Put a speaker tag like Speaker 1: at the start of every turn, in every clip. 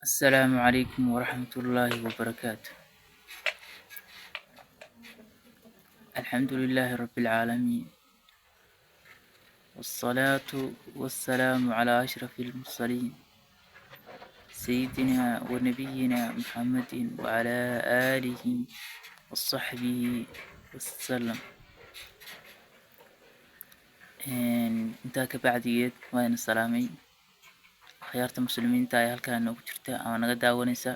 Speaker 1: Asalaamu calaykum waraxmatullaahi wabarakaatu. Alxamdu lilaahi rabbi alcaalamiin, wassalaatu wassalaamu calaa ashrafi almursaliin, sayidina wa nabiyina Muxammadin wacalaa aalihi wasaxbihi wasalam. Intaa ka bacdigeed, waan salaamay akhyaarta muslimiinta ee halkaan noogu jirta ama naga daawanaysa.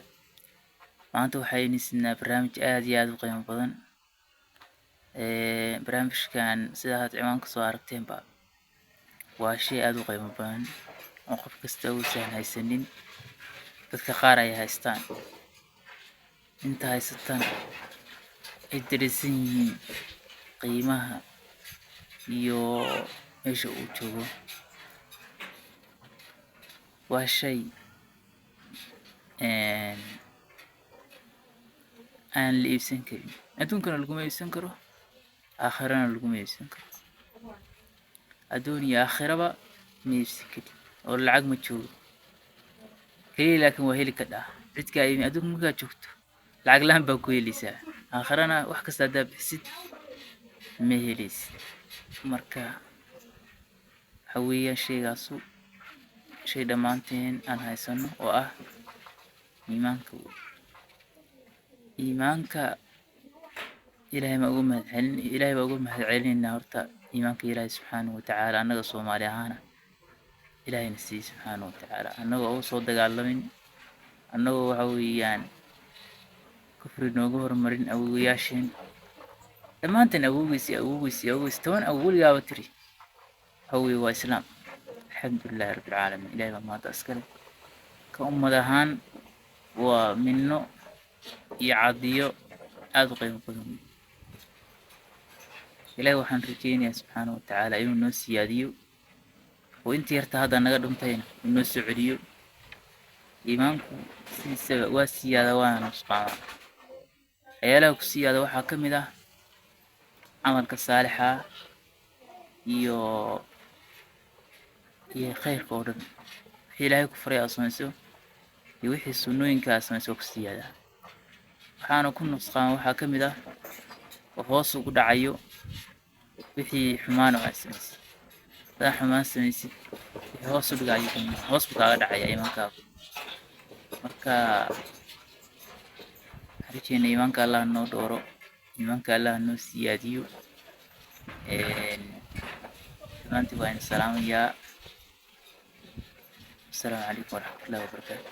Speaker 1: Maanta waxaynu sidnaa barnaamij aad iyo aad u qiimo badan. Barnaamijkan, sida aad ciwaanka soo aragteenba, waa shay aad u qiimo badan oo qof kasta uusan haysanin. Dadka qaar ay haystaan, inta haysatana ay dareensan yihiin qiimaha iyo meesha uu joogo. Waa shay aan la iibsan karin, adduunkana laguma iibsan karo, aakhirana laguma iibsan karo. Adduun iyo aakhiraba ma iibsan karin oo lacag ma joogo kaliya, laakiin waa heli kadhaa. Cidkaa adduunka markaad joogto lacag la'aan baa ku heleysaa, aakhirana wax kasta haddaa bixisid ma heleysid. Marka waxa weeyaan shaygaasu shay dhammaanteen aan haysano oo ah iimaanka. Iimaanka Ilaahay ma uga mahadcelin, Ilaahay baa uga mahadcelinaynaa horta iimaanka Ilaahay subxaanahu watacaala annaga Soomaali ahaana Ilaahayna siiyey subxaanahu watacaala, annagoo uga soo dagaalamin, annagoo waxa weeyaan kufri nooga horumarin awowayaasheen dhammaanteen. Awowgiis iyo awowgiis iyo awowgiis, 10 awow weligaaba tiri, waxa weeye waa Islaam. Alxamdulillahi rabbil caalamiin, Ilaahay baa mahadda iskale. Ka ummad ahaan waa minno iyo cadiyo aad u qiimo badan wey. Ilaahay waxaan rajeynayaa subxaanahu watacaala inuu noo siyaadiyo oo intii yarta hadda naga dhuntayna uu noo soo celiyo. Iimaanku sidiisaba waa siyaada waana nusqaamaa. Waxyaalaha ku siyaada waxaa ka mid ah camalka saalixa iyo khayrka oo dhan. Wixii Ilaahay ku faray aad samayso iyo wixii sunnooyinka aad samayso waa ku siyaadaa. Waxaana ku nusqaama waxaa ka mid ah oo hoos ugu dhacayo wixii xumaan oo aad samaysid. Haddaad xumaan samaysid, wixii hoos u dhigayo ka mid ah, hoos buu kaaga dhacaya iimaankaagu. Marka waxaan rajeynaa iimaanka Allah noo dhooro, iimaanka Allah noo siyaadiyo. Dhammaantiin waa idin salaamayaa. Asalaamu calaykum waraxmatullaahi wabarakaatu.